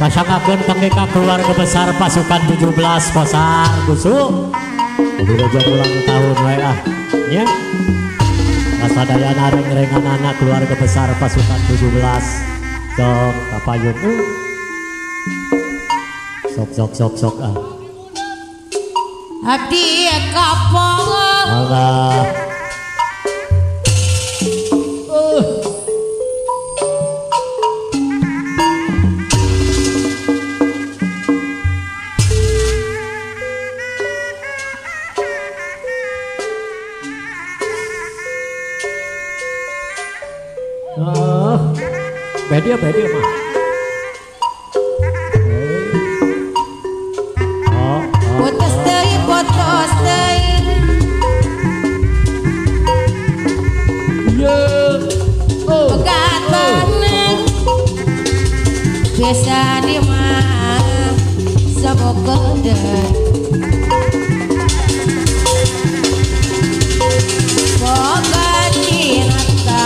Kasangakeun kangge ka keluarga besar pasukan 17 Kosar Gusu. Mugi ulang tahun wae ah nya. Kasadayana reng-renganana keluarga besar pasukan 17. Sok kapayun. Sok sok sok sok ah. Abdi kapong. Mangga. Beda mah. Putus deui, putus deui. Pegat banget. Biasa di mah sabok deui. Boga cinta.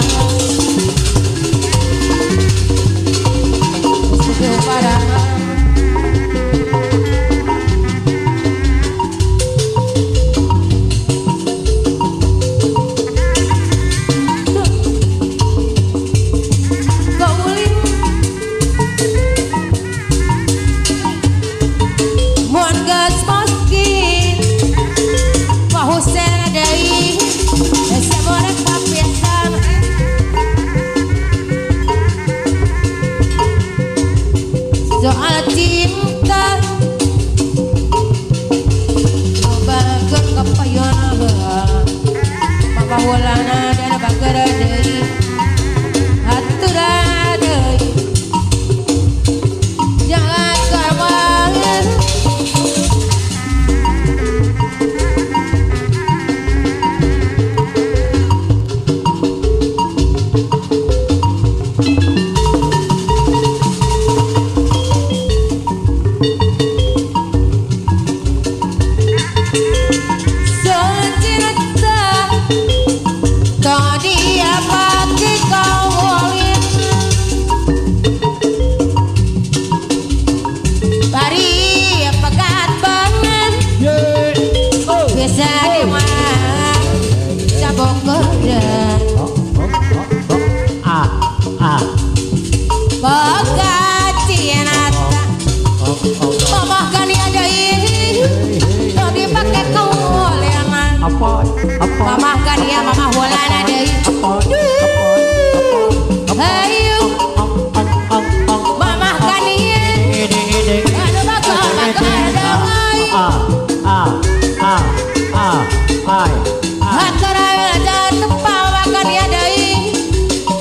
Soal cinta bager kepayon mapahulana dan bager deui hatura deui jangan karman Mama kan ya mama hulana deui. Ayo mama kan ieu. Anu bakal bakal deui. A A A A I. Hatur aja tepawa kan ya deui.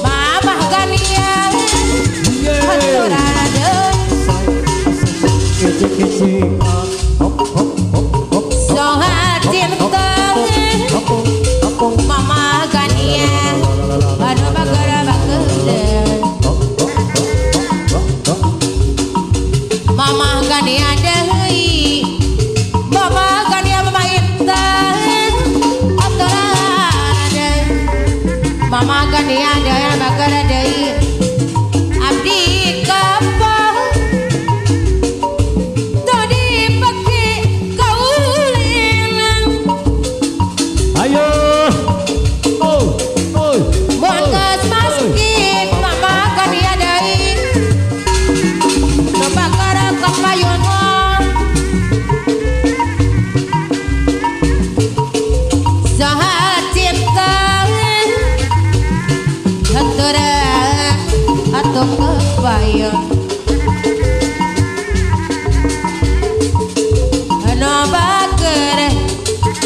Mama kan ieu. Hatur deui. Soal cinta Mama Gania, aduh bager bager. Mama Gania deui, Mama Gania Mama Intan, aturan deui. Mama Gania deui bager deui. Abdi kapah, tadi pake kaulinan. Ayo.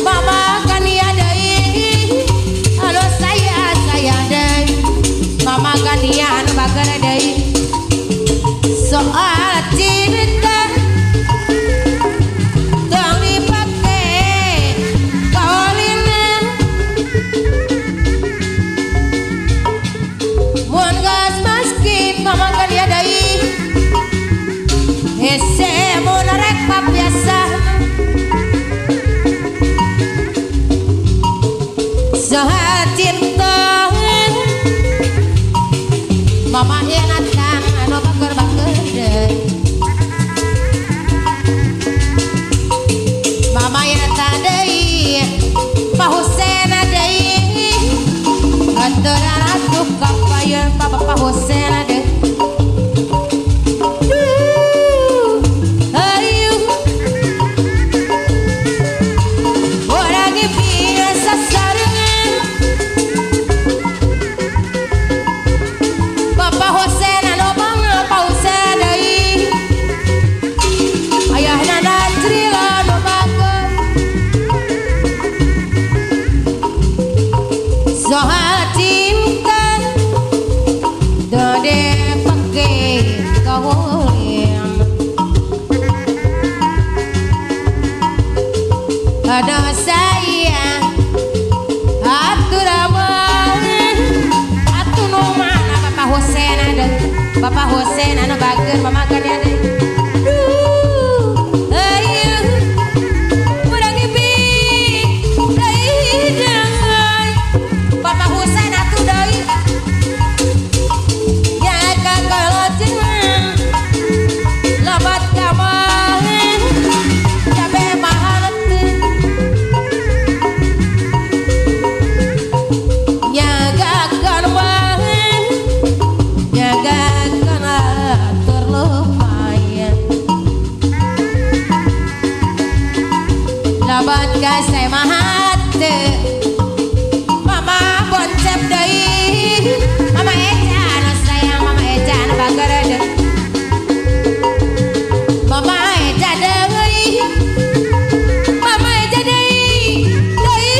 Mama Gania deui, halo saya deui. Mama Gania anu bager deui. Soal cinta tong dipake kaulinan. Mun geus maski Mama Gania deui. Hese mun rek papiasa. Soal cinta Mama Inatan anu bager bager deui. Bapak Husen ada. Duh, ayo. Orang biasa sarengan. Bapak Husen anu bangga Pak Husen deui. Ayahna Najrila nu bager. Soal cinta dode pake kawin. Ada sayang atur aman atuh nu mana Bapak Husen ada. Bapak Husen anu bager mamakan ya deui. Duh, ayo urang ngipi deui jangan. Bapak Husen atuh deui. Ya kakaloceng labat kamar cabe mahal teu. Nyagakan mah nyagakan atur lumayan. Labat ka semahate Mama boncep deui. Mama Eja anu sayang Mama Eja anu bager deui. Mama Eja deui. Mama Eja deui. Deui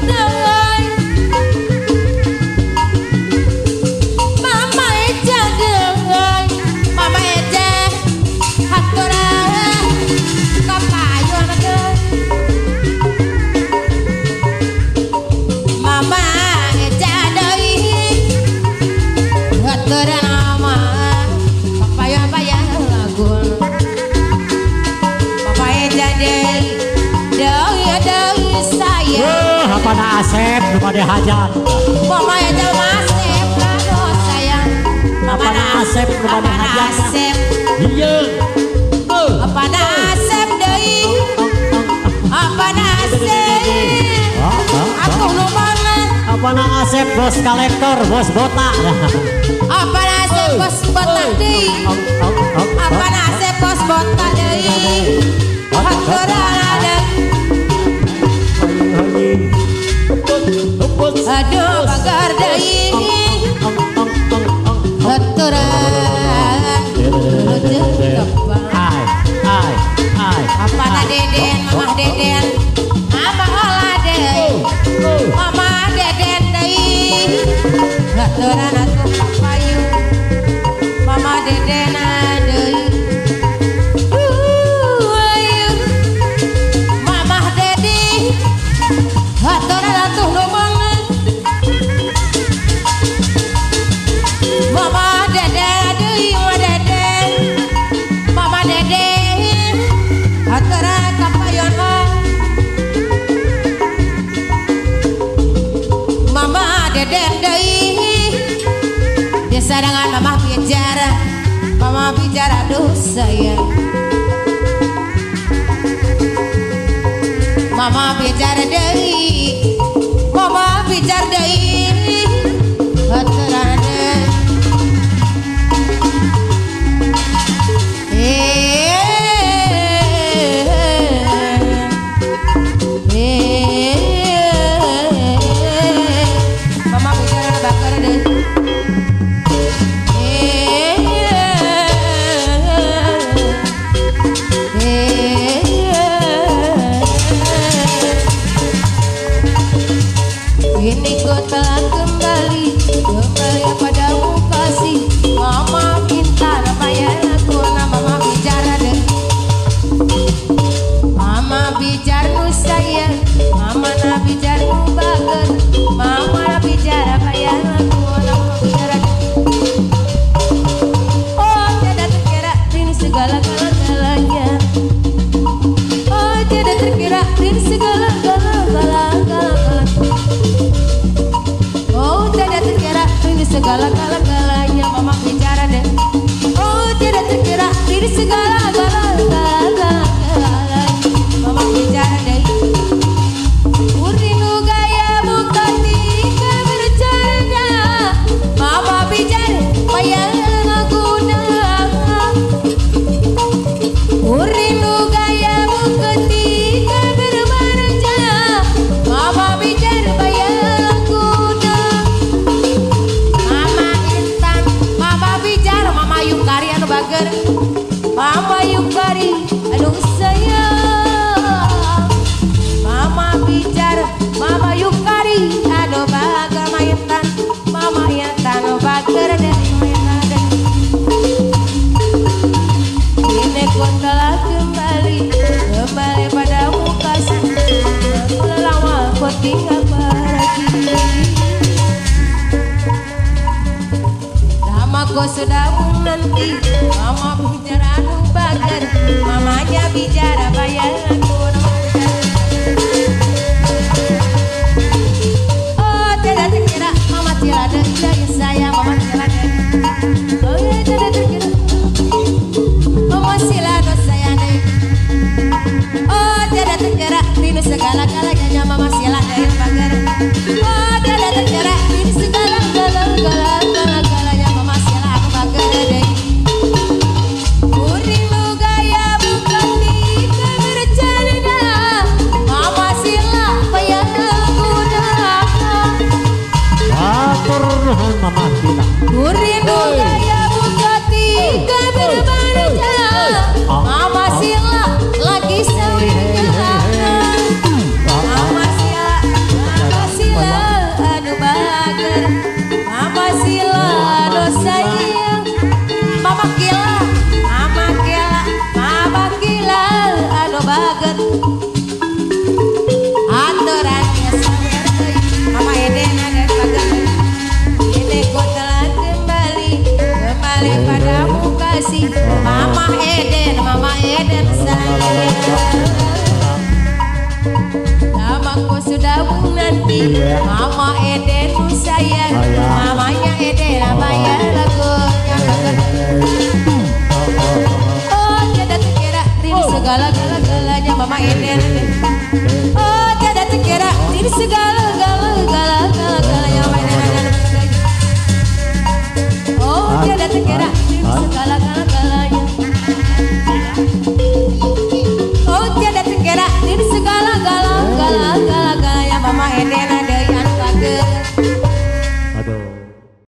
deui. Mama Eja deui. Mama Eja haturan kapayun deui. Mama Eja deui. Haturan ama papayan payah lagun. Papa Eja deui. Deui deui sayang. Apa na Asep nu bade hajat. Mama Eja masep aduh sayang. Apa na Asep nu bade Apa na hajat. Asep? Iya. Apa na Asep deui? Apa na Asep? Aku nu mana? Apa na Asep bos kolektor, bos botak. Apa na Asep bos botak deui? Apa na Asep bos botak deui? Haturan ada. Aduh bagar deui. Haturan. Ai, ai, ai. Apa na Deden, Mamah Deden, Mama olah deui. Mama Deden deui. Haturan atuh papayu. Mama Deden deui. Ayu. Mamah Dedi. Haturan atuh nu banget. Mama Deden deui, Mama Deden. Mama Deden. Haturan kapayon mah. Mama Deden deui. Desa dengan Mama bicara. Mama bicara aduh sayang. Mama bicara deui. Mama bicara deui. Haturan deui. Mama bicara bakar deui. Kini ku telah kembali, kembali padamu kasih. Mama minta nama aku, nama mama bicara deh. Mama bicara nu sayang, mama na bicara nu bager. Mama na bicara bayar aku, nama bicara deh. Oh tiada terkira ini segala galanya. Oh tiada terkira ini segala gala gala gala gala. Lama ku sudah menanti, mama bicara nu bager, mamanya bicara bayar aku. Oh tidak terkira, mama tidak dari saya, mama tidak. Oh tidak terkira, mama sila sayang. Oh tidak terkira, rindu segala-galanya mama sila dari bager. Oh tidak terkira, rindu segala-galanya. Mama Sila. Kurindu gaya bukati keberbanja. Mama Sila lagi sayangnya. Mama Sila, Mama Sila aduh bager. Mama Sila aduh sayang. Mama Kila, Mama Kila, Mama Kila aduh bager. Aturannya sabar, Mama Eden ada bager. Ku telah kembali, kembali padamu kasih. Mama Eden sayang. Lama ku sudah menanti, Mama Eden sayang. Mamanya Eden bayar lagunya. Oh tiada terkira rindu segala-galanya Mama Eden. Oh tiada terkira rindu segala-galanya Mama Eden. Oh tiada terkira segala-galanya.